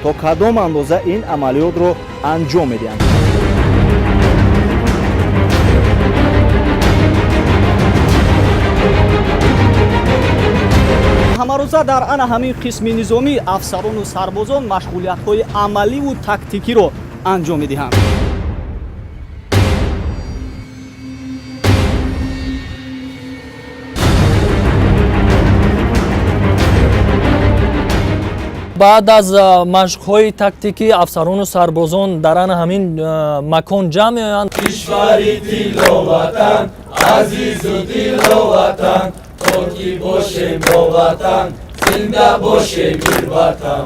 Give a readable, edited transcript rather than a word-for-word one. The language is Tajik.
То кадом андоза ин амалиётро анҷом медиҳанд. Ҳамарӯза дар ана ҳамин қисми низомӣ афсарону сарбозон машғулиятҳои амаливу тактикиро анҷом медиҳанд. Баъд аз машқҳои тактикӣ афсарону сарбозон дар ана ҳамин макон ҷамъ меоянд. Кишвари тилловатан, азизу диловатан, то ки бошем бо ватан, зинда бошем мирватан.